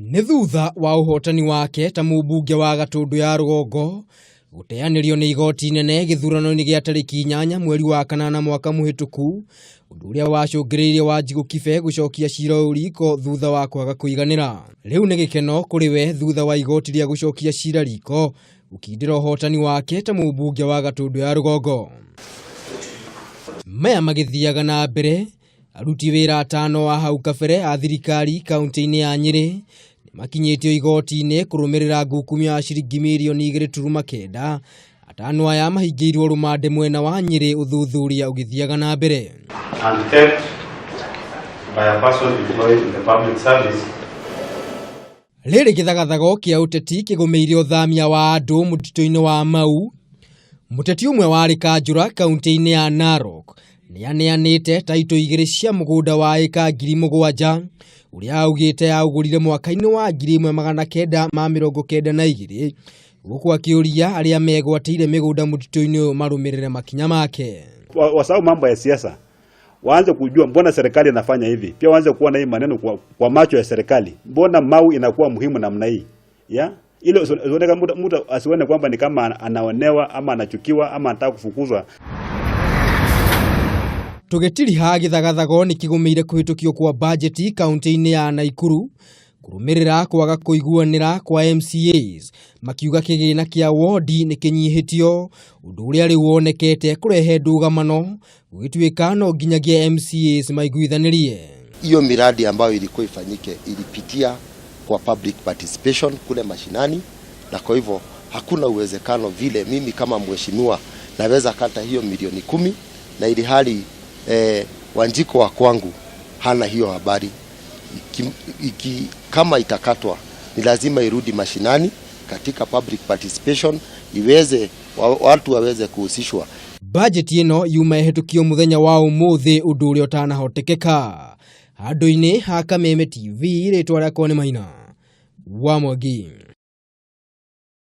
Nĩ thutha wa ũhotani wake ta mũmbunge wa Gatũndũ ya rũgongo gũteanĩrio nĩ igoti inene gĩthurano-inĩ gĩa tarĩki 8 mweri wa kanana mwaka mũhĩtũku, ũndũ ũrĩa wacũngĩrĩirie Wanjigũ Kibe gũcokia cira ũyũ riko thutha wa kwaga kũiganĩra. Rĩu nĩ gĩkeno kũrĩ we thutha wa igoti rĩa gũcokia cira riko gũkindĩra ũhotani wake ta mũmbunge wa Gatũndũ ya rũgongo. Maya magĩthiaga na mbere, aruti wĩra atano a hau kabere a thirikari kaunti-inĩ ya Nyĩrĩ nĩmakinyĩtio igoti-inĩ kũrũmĩrĩra ngukumio ya ciringi mirioni igĩrĩ turuma kenda. Atano aya mahingĩirwo rũmande mwena wa Nyĩrĩ ũthuthuria ũgĩthiaga na mbere. And theft by a person employed in the public service. Rĩrĩ gĩthagathago kĩa ũteti kĩgũmĩire ũthamia wa andũ mũtitũ-inĩ wa Mau. Mũteti ũmwe warĩ kanjũra kaunti-inĩ ya Narok nĩaneanĩte taitũ igĩrĩ cia mũgũnda wa ĩka 7,000 ũrĩa augĩte aũgũrire mwaka-inĩ wa 1992, gũkũ akĩũria arĩa megwatĩire mĩgũnda mũtitũ-inĩ ũyũ marũmĩrĩre makinya make. Wasahau mambo ya siasa, waanze kujua mbona serikali inafanya hivi. Pia waanze kuona hii maneno kwa macho ya serikali, mbona Mau inakuwa muhimu namna hii ya ile usione kama mtu asione kwamba ni kama anaonewa ama anachukiwa ama anataka kufukuzwa. Tũgĩtiriha gĩthagathago nĩ kĩgũmĩire kũhĩtũkio kwa bajeti kaunti-inĩ ya Naikuru kũrũmĩrĩra kwaga kũiguanĩra kwa MCAs makiuga kĩgĩna kĩa wodi nĩ kĩnyihĩtio, ũndũ ũrĩa rĩu wonekete kũrehe ndũgamano gũgĩtuĩka no nginyagia MCAs maiguithanĩrie. Hiyo miradi ambayo ilikuwa ifanyike ilipitia kwa public participation kule mashinani, na kwa hivyo hakuna uwezekano vile mimi kama mheshimiwa naweza kata hiyo milioni 10 na ili hali Wanjiko wa kwangu hana hiyo habari. Kama itakatwa ni lazima irudi mashinani katika public participation iweze watu waweze kuhusishwa. Budget ĩno yuma ĩhĩtũkio mũthenya wa ũmũthĩ, ũndũ ũrĩa ũtanahotekeka. Handũ-inĩ ha Kameme TV, rĩtwa rĩakwa nĩ Maina wa Mwangi.